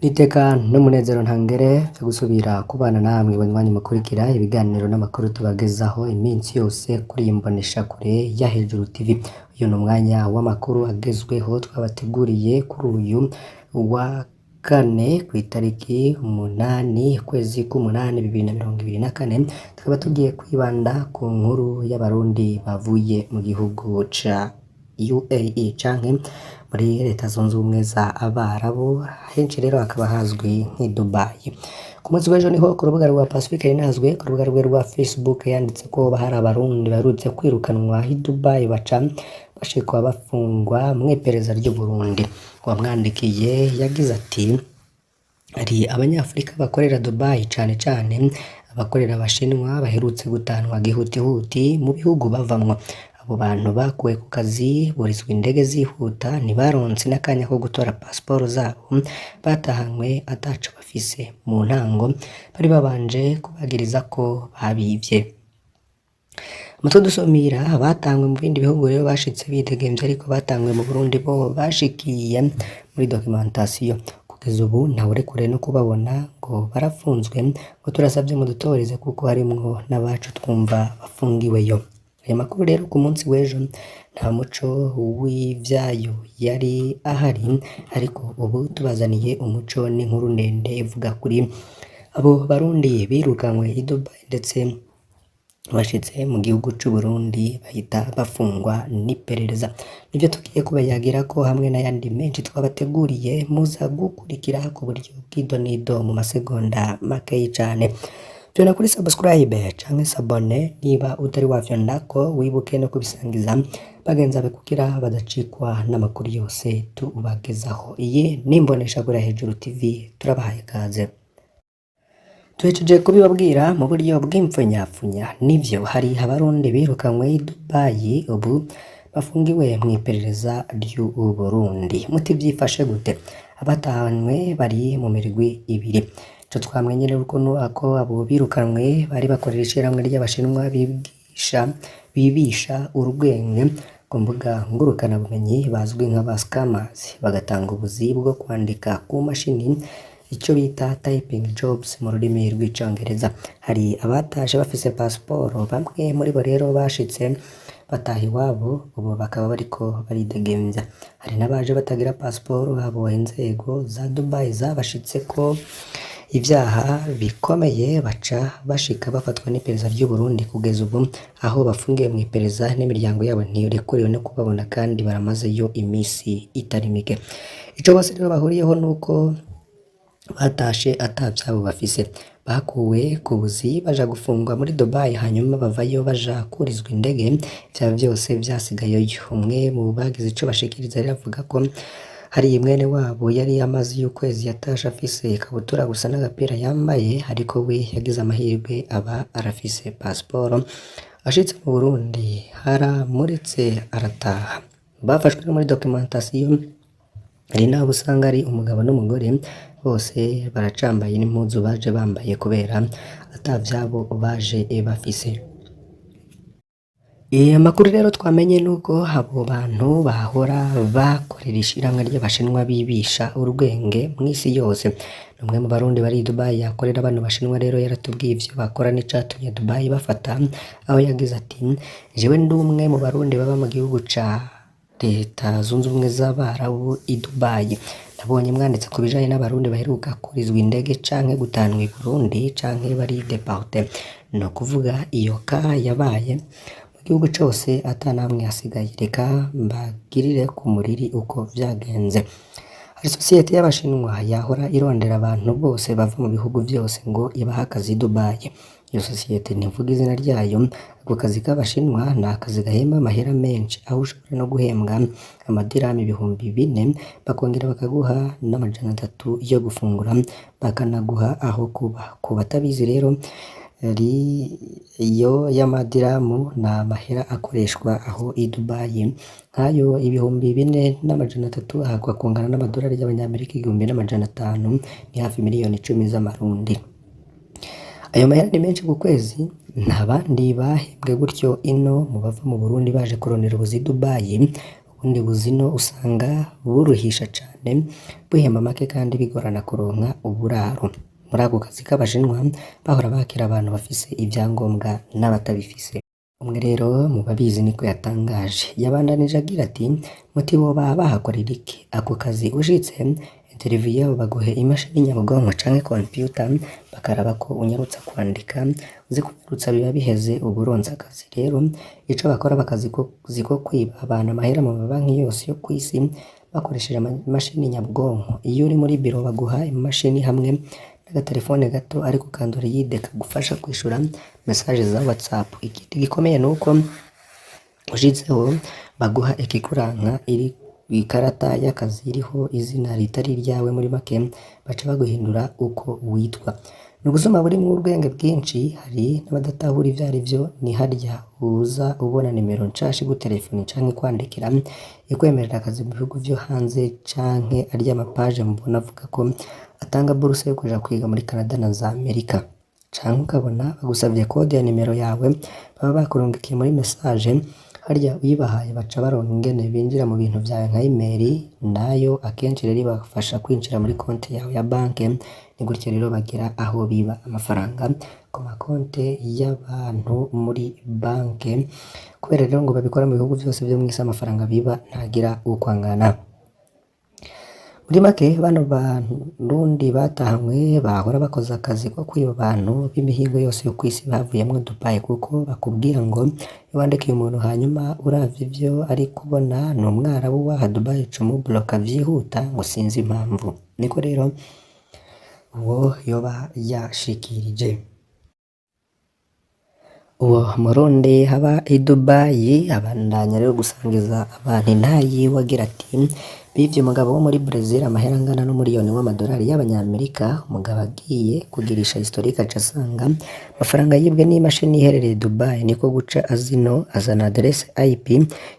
N'iteka n'umunezero ntangere vyo gusubira kubana namwe banywanyi mukurikira ibiganiro n'amakuru tubagezaho iminsi yose kuri iyi mboneshakure ya Hejuru TV. Uyu ni umwanya w'amakuru agezweho twabateguriye kuri uyu wa kane kw'itariki 8 ukwezi k'umunani 2024, tukaba tugiye kwibanda ku nkuru y'Abarundi bavuye mu gihugu ca UAE canke muri Leta Zunze Ubumwe za Abarabu, henshi rero hakaba hazwi nk'i Dubai. Ku munsi w'ejo niho ku rubuga rwa Pacifique Rinazwe, ku rubuga rwe rwa Facebook, yanditse ko hari Abarundi baherutse kwirukanwa i Dubai baca bashikwa bafungwa mw'iperereza ry'Uburundi. Uwamwandikiye yagize ati: "Hari Abanyafrika bakorera Dubai, cane cane abakorera Abashinwa, baherutse gutanwa gihutihuti mu bihugu bavamwo. Abo bantu bakuwe ku kazi burizwa indege zihuta, ntibaronse n'akanya ko gutora pasiporo zabo, batahanywe ataco bafise. Mu ntango bari babanje kubagiriza ko babivye." Mutwe dusumira batangwe mu bindi bihugu rero bashitse bidegemvya, ariko batangwe mu Burundi bo bashikiye muri documentation. Kugeza ubu ntawurekuriwe no kubabona, ngo barafunzwe, ngo turasavye mudutoreze kuko harimwo n'abacu twumva bafungiweyo. Ayo makuru rero ku munsi w'ejo nta muco w'ivyayo yari ahari, ariko ubu tubazaniye umuco n'inkuru ndende ivuga kuri abo Barundi birukanywe i Dubai, ndetse bashitse mu gihugu c'Uburundi bahita bafungwa n'iperereza. Nivyo tugiye kubayagirako hamwe n'ayandi menshi twabateguriye, muza gukurikira ku buryo bw'idonido mu masegonda makeyi cane. Fyonda kuri subscribe canke s'abonner niba utari wafyondako, wibuke no kubisangiza bagenzi bawe kugira badacikwa n'amakuru yose tubagezaho. Iyi ni imboneshakure ya Hejuru TV, turabahaye ikaze. Tuhejeje kubibabwira mu buryo bw'impfunyapfunya, nivyo, hari Abarundi birukanywe i Dubai ubu bafungiwe mw'iperereza ry'Uburundi. Muti vyifashe gute? Abatahanywe bari mu mirwi ibiri. Ico twamenye rero ko abo birukanwe bari bakorera ishirahamwe ry'Abashinwa bigisha bibisha urwenge ku mbuga ngurukanabumenyi, bazwi nk'aba scammers, bagatanga ubuzi bwo kwandika ku mashini, ico bita typing jobs mu rurimi rw'Icongereza. Hari abatashe bafise pasiporo, bamwe muri bo rero bashitse bataha iwabo, ubu bakaba bariko baridegemvya. Hari n'abaje batagira pasiporo, abo inzego za Dubai zabashitseko ivyaha bikomeye, baca bashika bafatwa n'iperereza ry'Uburundi. Kugeza ubu aho bafungiwe mw'iperereza, n'imiryango yabo ntirekuriwe no kubabona kandi baramazeyo imisi itari mike. Ico bose rero bahuriyeho nuko batashe ata vyabo bafise. Bakuwe ku buzi baja gufungwa muri Dubai, hanyuma bavayo baja kurizwa indege, ivyabo vyose vyasigayeyo. Umwe mu bagize ico bashikiriza rero avuga ko hari mwene wabo yari amaze ukwezi yatashe afise ikabutura gusa n'agapira yambaye, ariko we yagize amahirwe aba arafise pasiporo, ashitse mu Burundi haramuretse arataha. Bafashwe no muri documentation, hari n'abo usanga ari umugabo n'umugore, bose baracambaye n'impuzu baje bambaye kubera ata vyabo baje bafise. Amakuru rero twamenye nuko abo bantu bahora bakorera ishirahamwe ry'Abashinwa bibisha urwenge mw'isi yose. Umwe mu Barundi bari i Dubai yakorera bano Bashinwa rero yaratubwiye ivyo bakora n'icatumye Dubai bafata, aho yagize ati: "Jewe ndi umwe mu Barundi baba mu gihugu ca Leta Zunze Ubumwe z'Abarabu i Dubai. Nabonye mwanditse ku bijanye n'Abarundi baheruka kurizwa indege canke gutanwa i Burundi canke bari déportés. No kuvuga iyo ka yabaye mu gihugu cose ata namwe hasigaye. Reka mbagirire ku muriri uko vyagenze. Hari sosiyete y'Abashinwa yahora irondera abantu bose bava mu bihugu vyose ngo ibahe akazi i Dubai. Iyo sosiyete ntivuga izina ryayo. Ako kazi k'Abashinwa ni akazi gahemba amahera menshi, aho ushobora no guhembwa amadirami 4000, bakongera bakaguha n'300 yo gufungura, bakanaguha aho kuba. Ku batabizi rero, iyo y'amadiramu ni amahera akoreshwa aho i Dubai, nk'ayo 4300 ahakwa kungana n'amadolari y'Abanyamerika 1500, ni hafi miliyoni 10 z'Amarundi. Ayo mahera ni menshi ku kwezi. Nta bandi bahembwe gutyo ino mu bava mu Burundi baje kurondera ubuzi i Dubai. Ubundi buzino usanga buruhisha cane, buhemba make kandi bigorana kuronka uburaro. Muri ako kazi k'abashinwa bahora bakira abantu bafise ivyangombwa n'abatabifise. Umwe rero mu babizi niko yatangaje. Yabandanije agira ati: "Muti boba bahakorera iki? Ako kazi ushitse interview yabo baguhe imashini nyabwonko canke computer bakaraba ko unyarutsa kwandika, uzi kunyarutsa biba biheze uba uronse akazi. Rero ico bakora bakazi ko kwiba abantu amahera mu mabanki yose yo kw'isi bakoresheje imashini nyabwonko. Iyo uri muri biro baguha imashini hamwe n'agatelefone gato ariko ka Android kagufasha kwishura message za WhatsApp. Ikindi gikomeye nuko ushitseho baguha ikikuranka iri ikarata y'akazi iriho izina ritari iryawe, muri make baca baguhindura uko witwa. Ni ubusuma burimwo ubwenge bwinshi, hari n'abadatahura ivyo arivyo. Ni harya uza ubona nimero nshasha igutelefona canke ikwandikira ikwemerera akazi mu bihugu vyo hanze, canke arya mapaje mubona avuga ko atanga buruse yo kuja kwiga muri Canada na za Amerika, canke ukabona bagusavye code ya nimero yawe baba bakurungikiye muri message. Harya uyibahaye baca baronka ingene binjira mu bintu vyawe nka email, nayo akenshi rero ibafasha kwinjira muri konti yawe ya banke. Ni gutyo rero bagera aho biba amafaranga ku makonte y'abantu muri banke. Kubera rero ngo babikora mu bihugu vyose vyo mw'isi, amafaranga biba ntagira uko angana. Muri make, bano Barundi batahanywe bahora bakoze akazi ko kwiba abantu b'imihingo yose yo kw'isi bavuyemwo Dubai, kuko bakubwira ngo iyo wandikiye umuntu hanyuma uravye ivyo ari kubona ni umwarabu waha Dubai, uca umubloka vyihuta, ngo sinzi impamvu." Niko rero uwo yoba yashikirije. Uwo Murundi haba i Dubai abandanya rero gusangiza abantu intahe yiwe agira ati: "Bivye umugabo wo muri Brazil amahera angana n'umuriyoni w'amadolari y'abanyamerika. Umugabo agiye kugirisha historique aca asanga amafaranga yibwe n'imashini iherereye Dubai, niko guca azino azana adresse IP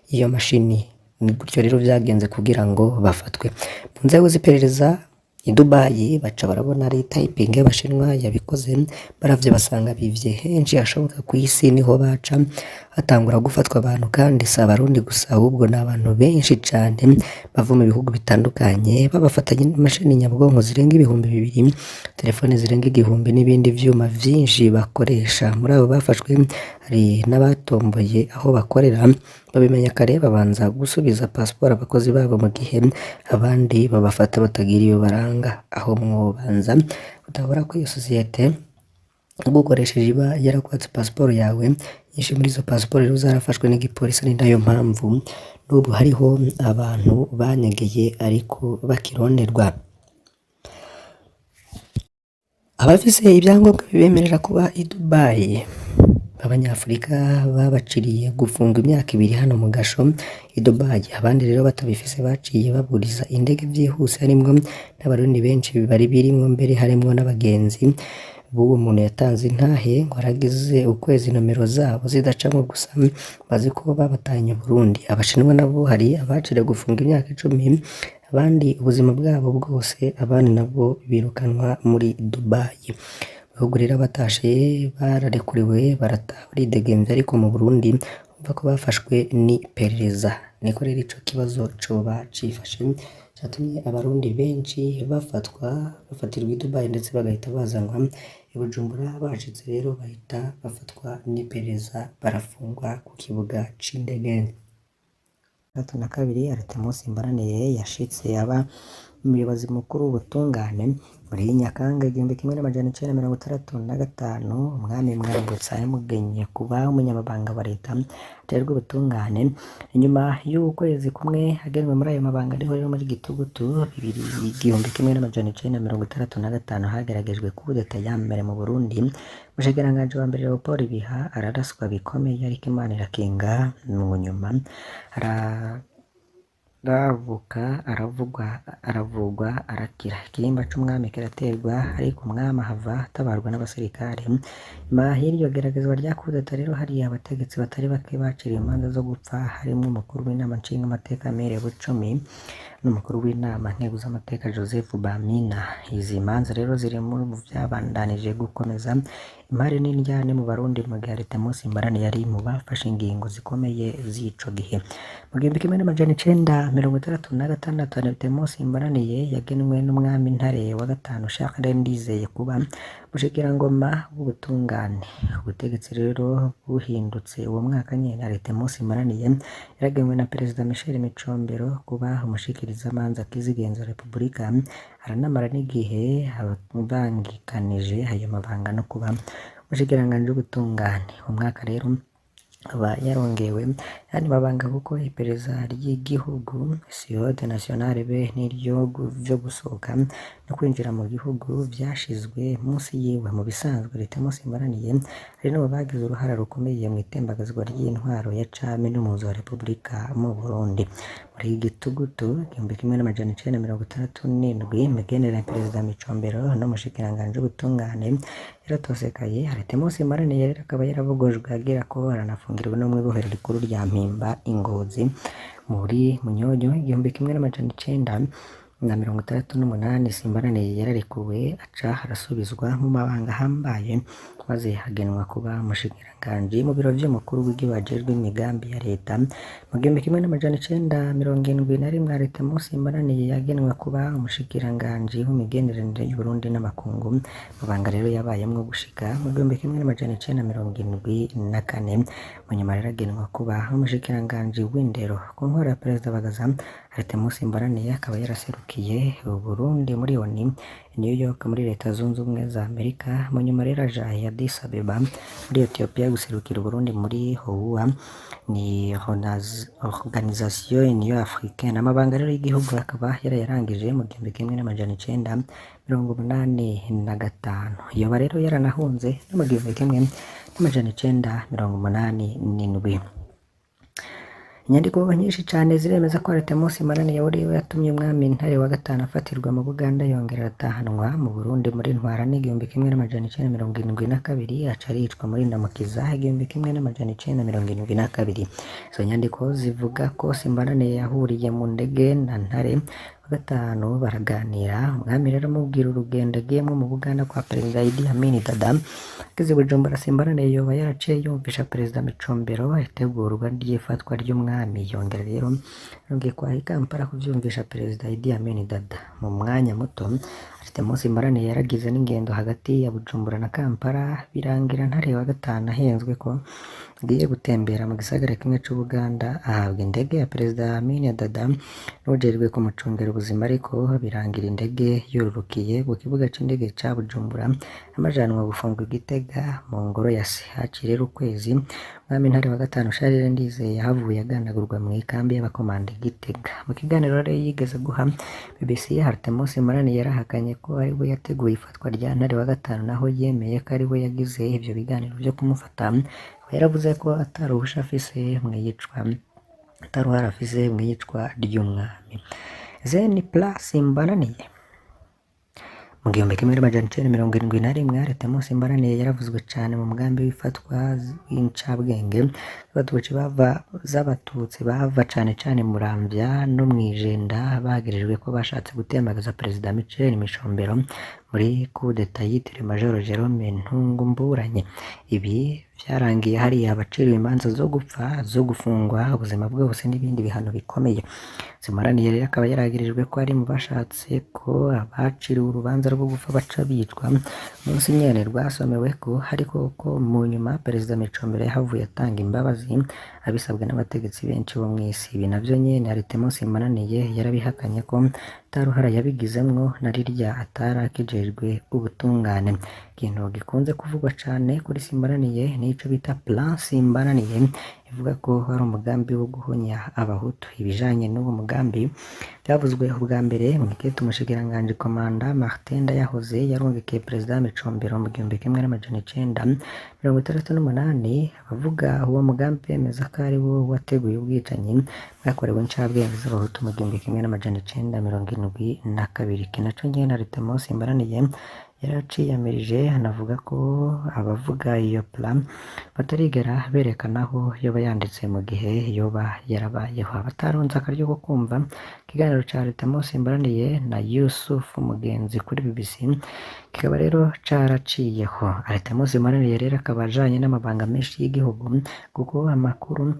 y'iyo mashini. Ni gutyo rero vyagenze kugira ngo bafatwe. Mu nzego z'iperereza i Dubai baca barabona ari typing y'abashinwa yabikoze. Baravye basanga bivye henshi hashoboka kw'isi, niho baca hatangura gufatwa abantu, kandi si abarundi gusa, ahubwo ni abantu benshi cane bava mu bihugu bitandukanye. Babafatanye n'imashini nyabwonko zirenga 2000, telefone zirenga 1000 n'ibindi vyuma vyinshi bakoresha. Muri abo bafashwe hari n'abatomboye aho bakorera, babimenya kare babanza gusubiza pasiporo abakozi babo, mu gihe abandi babafata batagira iyo baranga. Aho mwobanza gutahura ko iyo sosiyete ugukoresheje iba yarakwatse pasiporo yawe. Nyinshi muri izo pasiporo rero zarafashwe n'igipolisi, ni nayo mpamvu n'ubu hariho abantu banyegeye ariko bakironderwa. Abafise ibyangombwa bibemerera kuba i Dubai b'abanyafurika babaciriye gufungwa imyaka 2 hano mu gasho i Dubai. Abandi rero batabifise baciye baburiza indege vyihuse, harimwo n'abarundi benshi bari birimwo, mbere harimwo n'abagenzi b'uwo muntu yatanze intahe ngo haragize ukwezi nomero zabo zidacamwo, gusa bazi ko babatanye Burundi. Abashinwa nabo hari abaciriwe gufunga imyaka 10, abandi ubuzima bwabo bwose, abandi nabo birukanwa muri Dubai. Mu bihugu rero abatashe bararekuriwe barataha baridegemvya, ariko mu Burundi urumva ko bafashwe n'iperereza. Niko rero ico kibazo coba cifashe catumye abarundi benshi bafatwa, bafatirwa i Dubai, ndetse bagahita bazanwa i Bujumbura. Bashitse rero bahita bafatwa n'iperereza, barafungwa ku kibuga c'indege. 62 Artemus Mbaranire yashitse aba umuyobozi mukuru w'ubutungane muri Nyakanga 1965. Umwami Mwambutsa yamugenye kuba umunyamabanga wa leta ajejwe ubutungane. Inyuma y'ukwezi kumwe agenwe muri ayo mabanga, ariho rero muri Gitugutu bibiri 1965 hageragejwe kudeta ya mbere mu Burundi. Umushikiranganji wa mbere Leopold Biha araraswa bikomeye, ariko Imana irakinga, mu nyuma ararabuka, aravugwa, aravugwa arakira. Igihimba c'umwami kiraterwa, ariko umwami ahava atabarwa n'abasirikare. Nyuma y'iryo geragezwa rya kudeta rero, hari abategetsi batari bake baciriwe imanza zo gupfa, harimwo umukuru w'inama nshingamateka Emile Bucumi n'umukuru w'inama nkeguzamateka Joseph Bamina. Izi manza rero ziri mu vyabandanije gukomeza Impari n'indyane mu Barundi mu gihe Artemos Mbarane yari mu bafashe ingingo zikomeye z'ico gihe. Mu 1966 Artemos Mbaraniye yagenwe n'umwami Ntare wa gatanu Charles Ndizeye kuba mushikirangoma w'ubutungane. Ubutegetsi rero buhindutse uwo mwaka nyene, Artemos Mbaraniye yaragenwe na Perezida Michel Micombero kuba umushikirizamanza kizigenza wa Repubulika, aranamara n'igihe abangikanije ayo mabanga no kuba umushikiranganji w'ubutungane. Uwo mwaka rero aba yarongewe ayandi mabanga kuko iperereza ry'igihugu Sûreté Nationale be n'iryo vyo gusohoka no kwinjira mu gihugu vyashizwe munsi yiwe. Mu bisanzwe Artemos Mbaraniye ari no mu bagize uruhara rukomeye mu itembagazwa ry'intwaro ya cami n'umuzo wa Repubulika mu Burundi. Muri Gitugutu 1967 imigenderanire ya Perezida Micombero n'umushikiranganji w'ubutungane yaratosekaye. Artemos Mbaraniye rero akaba yarabogojwe agera ko aranafungirwa no mw'ibohero rikuru rya Mpimba i Ngozi muri Munyonyo 1968. Simbananiye yararekuwe aca arasubizwa mu mabanga ahambaye, maze hagenwa kuba umushikiranganji mu biro vy'umukuru w'igihugu ajejwe imigambi ya leta. Mu 1971 Artemos Mbaraniye yagenwe kuba umushikiranganji w'imigenderanire y'Uburundi n'amakungu, mabanga rero yabayemwo gushika mu 1974. Mu nyuma rero agenwa kuba umushikiranganji w'indero ku ntwaro ya Perezida Bagaza. Artemos Mbaraniye akaba yaraserukiye Uburundi muri ONU i New York muri Leta Zunze Ubumwe za Amerika. Mu nyuma rero aja i Addis Abeba muri Ethiopia guserukira Uburundi muri OUA, ni Organisation Union Africaine. Amabanga rero y'igihugu akaba yarayarangije mu 1985. Yoba rero yaranahunze no mu 1987. Inyandiko nyinshi cane ziremeza ko Artemos Mbaraniye ari we yatumye umwami Ntare wa gatanu afatirwa mu Buganda, yongera aratahanwa mu Burundi muri Ntwarante 1972, aca aricwa muri Ndamukiza 1972. Izo nyandiko zivuga ko Simbananiye yahuriye mu ndege na Ntare wa gatanu baraganira, umwami rero amubwira urugendo agiyemwo mu Buganda kwa Perezida Idi Amin Dada. Ageze i Bujumbura, Simbananiye yoba yaraciye yumvisha Perezida Micombero itegurwa ry'ifatwa ry'umwami, yongera rero yongeye kwa i Kampala kuvyumvisha Perezida Idi Amin Dada. Mu mwanya muto Artemos Mbaraniye yaragize n'ingendo hagati ya Bujumbura na Kampala, birangira Ntare wa gatanu ahenzwe ko agiye gutembera mu gisagara kimwe c'Ubuganda, ahabwa indege ya Perezida Amin Dada n'uwujejwe kumucungera ubuzima, ariko birangira indege yururukiye ku kibuga c'indege ca Bujumbura, amajanwa gufungwa i Gitega mu ngoro ya se. Haciye rero ukwezi umwami Ntare wa gatanu Charles Ndizeye yahavuye agandagurwa mw'ikambi y'abakomanda i Gitega. Mu kiganiro rero yigeze guha BBC, Artemos Mbaraniye yarahakanye ko ari we yateguye ifatwa rya Ntare wa gatanu, naho yemeye ko ari we yagize ivyo biganiro vyo kumufata. Akaba yaravuze ko ata ruhusha afise mw'iyicwa, ata ruhara afise mw'iyicwa ry'umwami. Zen Plus Mbaraniye. Mu 1971 Artemos Mbaraniye yaravuzwe cane mu mugambi w'ifatwa w'incabwenge z'abatutsi bava cane cane Muramvya no mw'Ijenda, bagirijwe ko bashatse gutembagaza Perezida Michel Micombero muri coup d'etat yitiriwe Major Jerome Ntungumburanye. Ibi vyarangiye hariya abaciriwe imanza zo gupfa, zo gufungwa ubuzima bwose n'ibindi bihano bikomeye. Simbananiye rero akaba yaragirijwe ko ari mu bashatse ko abaciriwe urubanza rwo gupfa baca bicwa umunsi nyene rwasomeweko, ariko ko mu nyuma Perezida Micombero yahavuye atanga imbabazi abisabwe n'abategetsi benshi bo mw'isi. Ibi navyo nyene Artemos Mbaraniye yarabihakanye ko ata ruhara yabigizemwo na rirya atari akijejwe ubutungane. Ikintu gikunze kuvugwa cane kuri Simbananiye nico bita Plan Simbananiye, ivuga ko ari umugambi wo guhonya abahutu. Ibijanye n'uwo mugambi byavuzwe ubwa mbere mw'ikete umushikiranganji Komanda Martin Ndayahoze yarungikiye Perezida Micombero mu 1968. Abavuga uwo mugambi bemeza ko ari wo wateguye ubwicanyi bwakorewe incabwenge z'abahutu mu 1972. Iki naco nyene Artemos Mbaraniye Yaraciyamirije anavuga ko abavuga iyo plan batarigera berekana aho yoba yanditse mu gihe yoba yarabayeho. Abataronse akaryo ko kumva ikiganiro ca Artemos Mbaraniye na Yusuf Mugenzi kuri BBC kikaba rero caraciyeho. Artemos Mbaraniye rero akaba ajanye n'amabanga menshi y'igihugu, kuko amakuru